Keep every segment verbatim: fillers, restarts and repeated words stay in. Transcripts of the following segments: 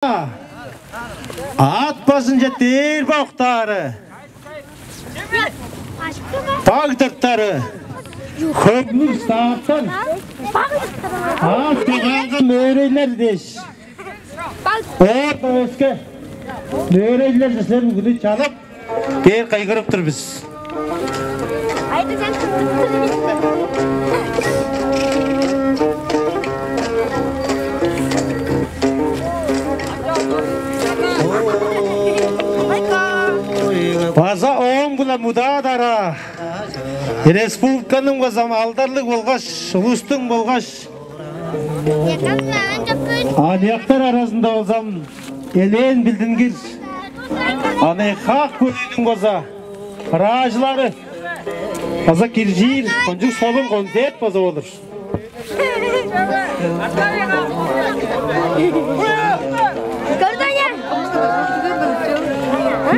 Аът бажынче дээрбе октаары, баг тыртары, хөглүг сааттан, аът чогаалга мөөрейлер дээш, оон-даа өске мөөрейлерже силер бүгүнү чалап, бээр кыйгырып тур бис. База ооң-биле мудаа-дараа республиканың база алдарлыг болгаш улустуң болгаш аныяктар аразында болза элээн билдингир Анай-Хаак бөлүүнүң база ыраажылары база киржир кончуг солун концерт база болур.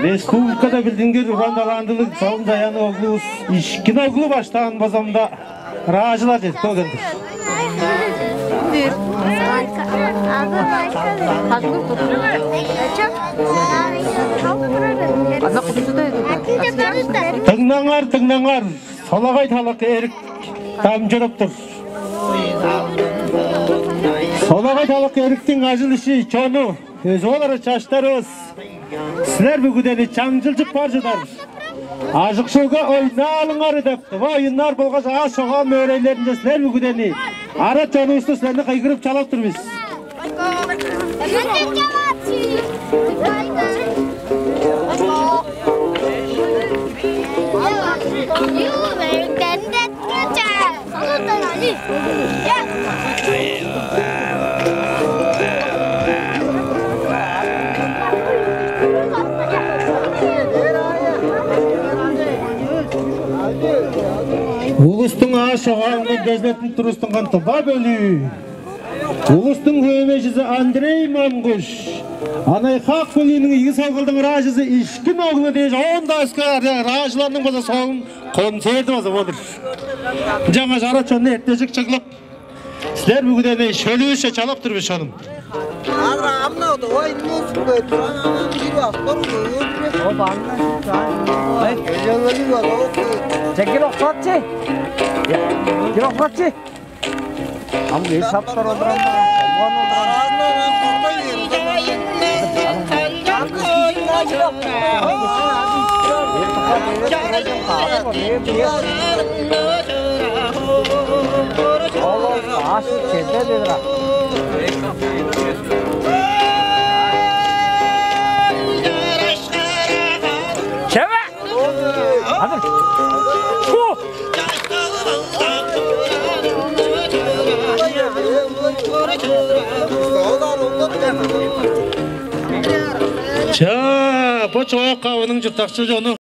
Республикада билдингир уран талантылыг салым-чаяанныг оглувус Ишкин оглу баштаан база мында ыраажылар чедип келген-дир. Дыңнаңар, дыңнаңар, солагай талакы эрик дамчырып тур. Солагай талакы эриктиң ажыл-иши, чону, өзүп алыр чаштарывыс, силер бүгүдени чаңчылчып бар чыдар. Ажык-шөлге ойнаалыңар деп, тыва оюннар болгаш аас чогаал мөөрейлеринче силер бүгүдени, ара чонувусту силерни кыйгырып чалап тур бис. Улустуң аас чогаалындан кезилеттинип турустунган тыва бөлүү. Улустуң хөөмейжизи Андрей Монгуш, Анай-Хаак бөлүүнүң ийи салгалдың ыраажызы Ишкин оглу дээш, оон-даа өске ыраажыларның база солун концерти база болур. Ынчангаш ара чонну эртежик чыглып, силер бүгүдени шөлүвүсче чалап тур бис, чонум. Азыр амна оду, ой, музыка, туранан бир бак, тур, өлүрүп. О, баңна. Ай, өлүрүп, ой. Че, кир оксатчы. Кир оксатчы. Ам кээп шаптар олурам. Оон олурам. Ол аш чеде дедир. Чеме! Адыр. Фу! Чаа, бо чоок кавының чурттакчы чону.